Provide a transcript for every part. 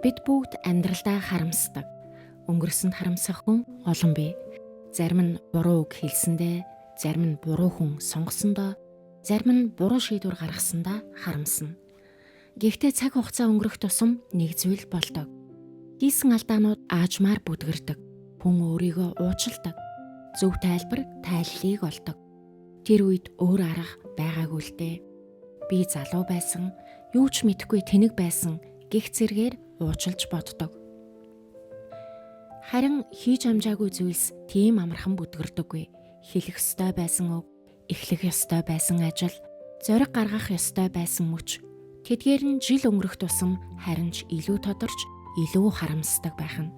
Бид бүгд амьдралдаа харамсдаг. Өнгөрсөнд харамсах хүн олон бий. Зарим нь буруу үг хэлсэндээ, зарим нь буруу хүн сонгосондоо, зарим нь буруу шийдвэр гаргасандаа харамсна. Гэхдээ цаг хугацаа өнгөрөх тусам нэг зүйл болдог. Хийсэн алдаанууд аажмаар бүдгэрдэг. Хүн өөрийгөө уучладаг. Зөв тайлбар тайллыг олдог. Тэр үед өөр арга байгаагүй л дээ. Би залуу байсан, юу ч мэдэхгүй тэнэг байсан гэх зэргээр уучлж боддог. Харин хийж амжаагүй зүйлс тийм амархан бүдгэрдэггүй. Хэлэх ёстой байсан үг, эхлэх ёстой байсан ажил, зориг гаргах ёстой байсан мөч. Тэдгээр нь жил өнгөрөх тусам харин ч илүү тодорч, илүү харамсдаг байх нь.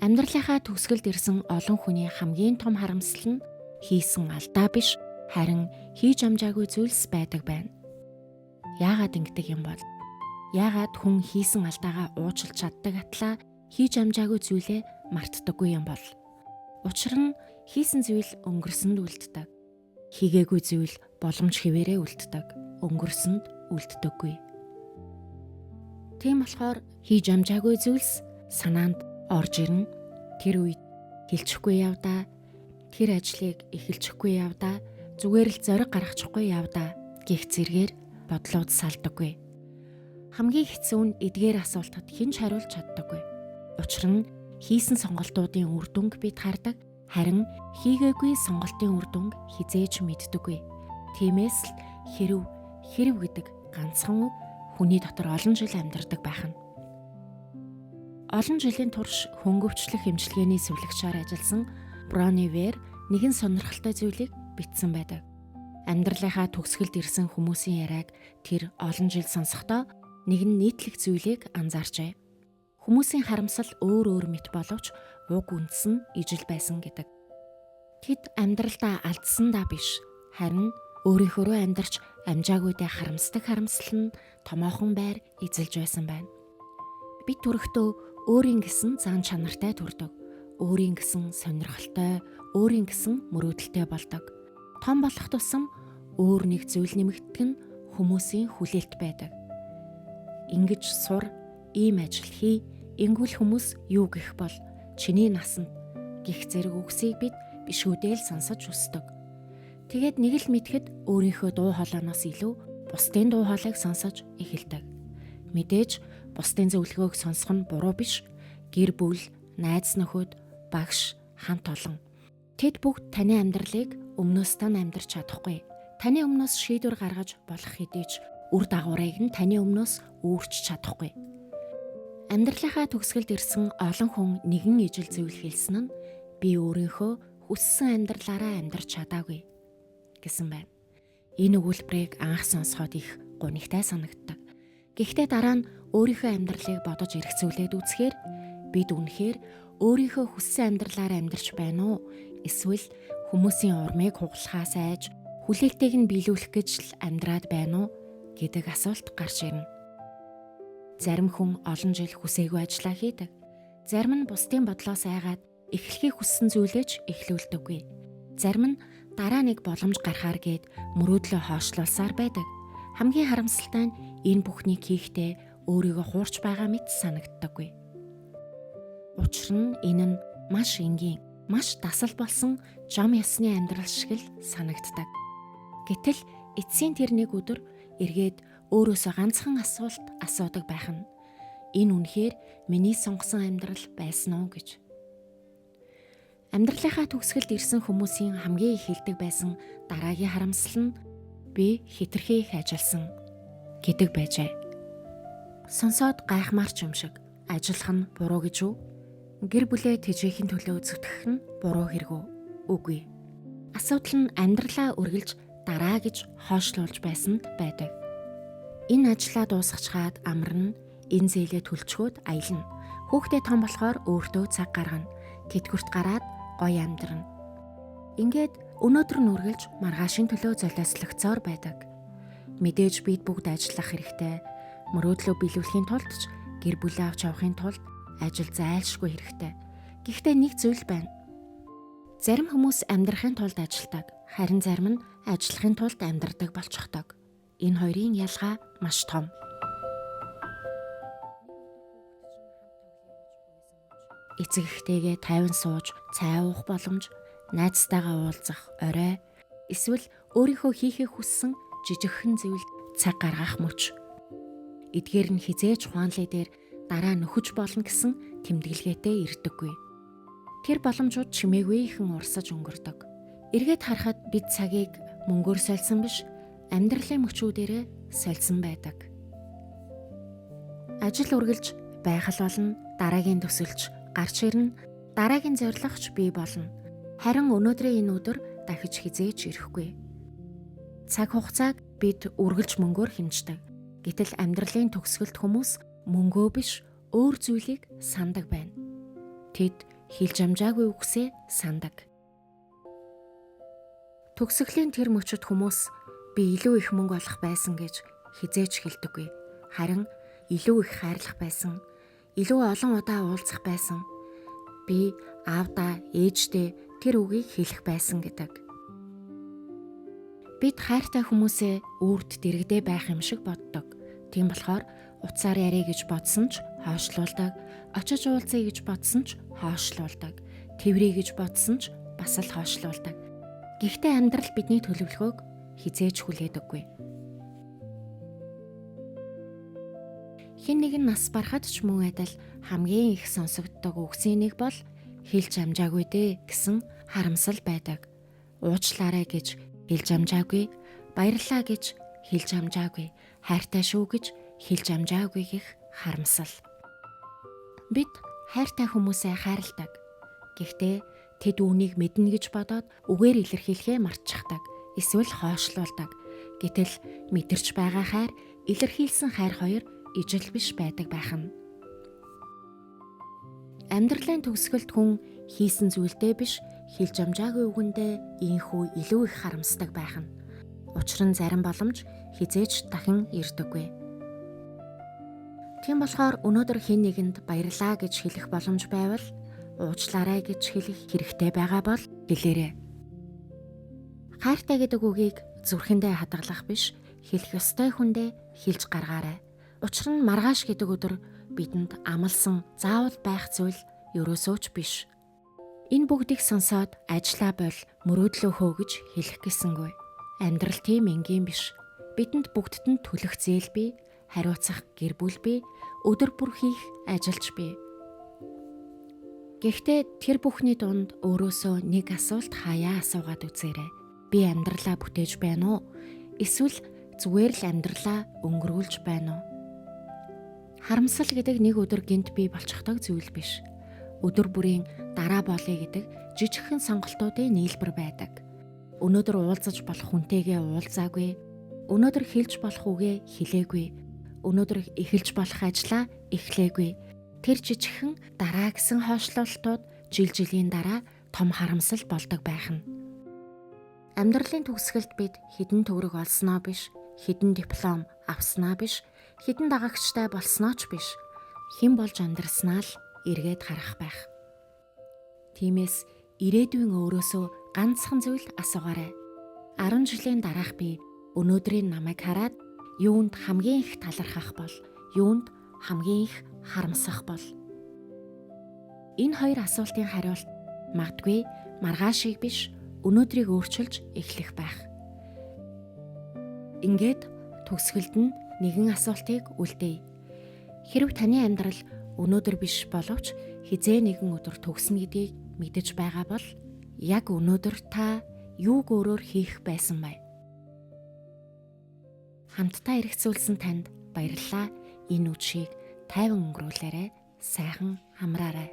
Амьдралынхаа төгсгөлд ирсэн олон хүний хамгийн том харамсал нь хийсэн алдаа биш, харин хийж амжаагүй зүйлс байдаг байна. Яагаад ингэдэг юм бол? Яагаад хүн хийсэн алдаагаа уучлж чаддаг атлаа хийж амжаагүй зүйлээ мартдаггүй юм бол? Учир нь хийсэн зүйл өнгөрсөнд үлддэг. Хийгээгүй зүйл боломж хэвээрээ үлддэг. Өнгөрсөнд үлддэггүй. Тийм болохоор хийж амжаагүй зүйлс санаанд орж ирнэ. Тэр үед хэлчихгүй явдаа, тэр ажлыг эхэлчихгүй явдаа, зүгээр л зориг гаргачихгүй явдаа гэх зэргээр бодлууд салдаггүй. Хамгийн хэцүү нь эдгээр асуултад хэн ч хариулж чаддаггүй. Учир нь хийсэн сонголтуудын үр дүнг бид хардаг, харин хийгээгүй сонголтын үр дүнг хэзээ ч мэддэггүй. Тиймээс л хэрв, хэрв гэдэг ганцхан үг хүний дотор олон жил амьдардаг байх нь. Олон жилийн турш хөнгөвчлөх эмчилгээний сэвлэгчээр ажилласан Брони Вэр нэгэн сонирхолтой зүйлийг бичсэн байдаг. Амьдралынхаа төгсгөлд ирсэн хүмүүсийн яриаг тэр олон жил сонсохдоо нэгэн нийтлэг зүйлийг анзаарчээ. Хүмүүсийн харамсал өөр өөр мэт боловч уг үндэс нь ижил байсан гэдэг. Тэд амьдралдаа алдсандаа биш, харин өөрийнхөөрөө амьдарч амжаагүйдээ харамсдаг харамсал нь томоохон байр эзэлж байсан байна. Бид төрөхдөө өөрийн гэсэн зан чанартай төрдөг. Өөрийн гэсэн сонирхолтой, өөрийн гэсэн мөрөөдөлтэй болдог. Том болох тусам өөр нэг зүйл нэмэгддэг нь хүмүүсийн хүлээлт байдаг. Ингэж сур, ийм ажил хий, ингүүл хүмүүс юу гэх бол чиний насанд гих зэрэг үгсийг бид бишгүүдээ л сонсож өсдөг. Тэгээд нэг л мэдэхэд өөрийнхөө дуу хоолойноос илүү бусдын дуу хоолойг сонсож эхэлдэг. Мэдээж бусдын зөвлөгөөг сонсох нь буруу биш. Гэр бүл, найз нөхөд, багш, хамт олон. Тэд бүгд таны амьдралыг өмнөөс тань амьдрч чадахгүй. Таны өмнөөс шийдвэр гаргаж болох хэдий ч үр дагаврыг нь таны өмнөөс үүрч чадахгүй. Амьдралынхаа төгсгөлд ирсэн олон хүн нэгэн ижил зүйл хэлсэн нь би өөрийнхөө хүссэн амьдралаараа амьдарч чадаагүй гэсэн байна. Энэ өгүүлбэрийг анх сонсоход их гунигтай санагддаг. Гэхдээ дараа нь өөрийнхөө амьдралыг бодож эргэцүүлээд үзэхээр бид үнэхээр өөрийнхөө хүссэн амьдралаараа амьдарч байна уу? Эсвэл хүмүүсийн урмыг хугалахаас айж хүлээлтийг нь биелүүлэх гэж л амьдраад байна уу гэдэг асуулт гарч ирнэ. Зарим хүн олон жил хүсээгүй ажиллаа хийдэг. Зарим нь бусдын бодлоос айгаад эхлэхийг хүссэн зүйлээ ч эхлүүлдэггүй. Зарим нь дараа нэг боломж гарахаар гээд мөрөөдлөө хойшлуулсаар байдаг. Хамгийн харамсалтай нь энэ бүхнийг хийхдээ өөрийгөө хуурч байгаа мэт санагддаггүй. Учир нь энэ нь маш энгийн, маш дасал болсон жам ясны амьдрал шиг л санагддаг. Гэтэл эцсийн тэр нэг өдөр эргээд өөрөөсөө ганцхан асуулт асуудаг байх нь. Энэ үнэхээр миний сонгосон амьдрал байсан уу гэж. Амьдралынхаа төгсгөлд ирсэн хүмүүсийн хамгийн их хэлдэг байсан дараагийн харамсал нь би хэтэрхий их ажилласан гэдэг байжээ. Сонсоод гайхмаар ч юм шиг ажиллах нь буруу гэж үү? Гэр бүлээ тэжээхийн төлөө зүтгэх нь буруу хэрэг үү? Үгүй. Асуудал нь амьдралаа үргэлж дараа гэж хойшлуулж байсанд байдаг. Энэ ажлаа дуусгачхаад амарна, энэ зээлээ төлчхөөд аялна. Хүүхдээ том болохоор өөртөө цаг гаргана. Тэтгэврт гараад гоё амьдрна. Ингээд өнөөдөр нь үргэлж маргаашийн төлөө золиослогцоор байдаг. Мэдээж бид бүгд ажиллах хэрэгтэй. Мөрөөдлөө биелүүлэхийн тулд ч гэр бүлээ авч явахын тулд ажил зайлшгүй хэрэгтэй. Гэхдээ нэг зүйл байна. Зарим хүмүүс амьдрахын тулд ажилладаг, харин зарим нь ажиллахын тулд амьдардаг болчихдог. Энэ хоёрын ялгаа маш том. Эцэг эхтэйгээ тайван сууж цай уух боломж, найзтайгаа уулзах орой, эсвэл өөрийнхөө хийхээ хүссэн жижигхэн зүйлд цаг гаргах мөч. Эдгээр нь хизээж хуанлай дээр дараа нөхөж болно гэсэн тэмдэглэгээтэй ирдэггүй. Тэр боломжууд чимээгүй ихэн урсаж өнгөрдөг. Эргээд харахад бид цагийг мөнгөөр сольсон биш, амьдралын мөчүүдээрээ сольсон байдаг. Ажил үргэлж байх л болно, дараагийн төсөлч гарч ирнэ, дараагийн зорилгоч бий болно. Харин өнөөдрийн энэ өдөр дахиж хизээж ирэхгүй. Цаг хугацааг бид үргэлж мөнгөөр хэмждэг. Гэтэл амьдралын төгсгөлд хүмүүс мөнгөө биш, өөр зүйлийг сандаг байна. Тэд хэлж амжаагүй үгсээ сандаг. Төгсгөлийн тэр мөчөд хүмүүс би илүү их мөнгө олох байсан гэж хизээж хэлдэггүй. Харин илүү их хайрлах байсан, илүү олон удаа уулзах байсан. Би аавдаа, ээждээ тэр үгийг хэлэх байсан гэдэг. Бид хайртай хүмүүсээ үрд дэрэгдээ байх юм шиг боддог. Тийм болохоор утсаар яриа гэж бодсон ч хойшлуулдаг, очиж уулзъя гэж бодсон ч хойшлуулдаг, тэврээ гэж бодсон ч бас л хойшлуулдаг. Гэхдээ амьдрал бидний төлөвлөгөөг хизээж хүлээдэггүй. Хэн нэгэн нас барахад ч мөн адил хамгийн их сонсогддог үгсийн нэг бол хэлж амжаагүй дээ гэсэн харамсал байдаг. Уучлаарай гэж хэлж амжаагүй, баярлалаа гэж хэлж амжаагүй, хайртай шүү гэж хэлж амжаагүй гэх харамсал. Бид хайртай хүмүүсээ хайрладаг. Гэхдээ тэд үүнийг мэднэ гэж бодоод үгээр илэрхийлэхээ мартчихдаг, эсвэл хойшлуулдаг. Гэтэл мэдэрч байгаа хайр, илэрхийлсэн хайр хоёр ижил биш байдаг байх нь. Амьдралын төгсгөлд хүн хийсэн зүйлдээ биш, хэлж амжаагүй үгэндээ ийнхүү илүү их харамсдаг байх нь. Учир нь зарим боломж хизээж дахин ирдэггүй. Тийм болохоор өнөөдөр хэн нэгэнд баярлалаа гэж хэлэх боломж байвал, уучлаарай гэж хэлэх хэрэгтэй байгаа бол хэлээрэй. Хайртай гэдэг үгийг зүрхэндээ хадгалах биш, хэлэх ёстой хүндээ хэлж гаргаарай. Учир нь маргааш гэдэг өдөр бидэнд амласан заавал байх зүйл ерөөсөө ч биш. Энэ бүгдийг сонсоод ажлаа бол мөрөөдлөө хөө гэж хэлэх гэсэнгүй. Амьдрал тийм энгийн биш. Бидэнд бүгдд нь төлөх зээл бий, хариуцах гэр бүл бий, өдөр бүр хийх ажилч бий. Гэхдээ тэр бүхний дунд өөрөөсөө нэг асуулт хаяа асуугаад үзээрэй. Би амьдралаа бүтээж байна уу? Эсвэл зүгээр л амьдралаа өнгөрүүлж байна уу? Харамсал гэдэг нэг өдөр гинт бий болчихдог зүйл биш. Өдөр бүрийн дараа болъё гэдэг жижигхэн сонголтуудын нийлбэр байдаг. Өнөөдөр уулзаж болох хүнтэйгээ уулзаагүй, өнөөдөр хэлж болох үгээ хэлээгүй, өнөөдөр эхэлж болох ажлаа эхлээгүй. Тэр жижигхэн дараа гэсэн хойшлуултууд жил жилийн дараа том харамсал болдог байх нь. Амьдралын төгсгөлд бид хэдэн төгрөг олсноо биш, хэдэн диплом авснаа биш, хэдэн дагагчтай болсноо ч биш, хэн болж амьдраснаа л эргээд харах байх. Тиймээс ирээдүйн өөрөөсөө ганцхан зүйл асуугаарай. 10 жилийн дараах би өнөөдрийн намайг хараад юунд хамгийн их талархах бол, юунд хамгийн их харамсах бол? Энэ хоёр асуултын хариулт магадгүй маргаашийг биш, өнөөдрийг өөрчилж эхлэх байх. Ингээд төгсгөлд нь нэгэн асуултыг үлдээе. Хэрв таны амьдрал өнөөдөр биш боловч хизээ нэгэн өдөр төгснө гэдгийг мэдэж байгаа бол яг өнөөдөр та юуг өөрөөр хийх байсан бэ? Хамтдаа эргэцүүлсэн танд баярлалаа. Энэ үдшийг тайван өнгөрүүлээрэй. Сайхан амраарай.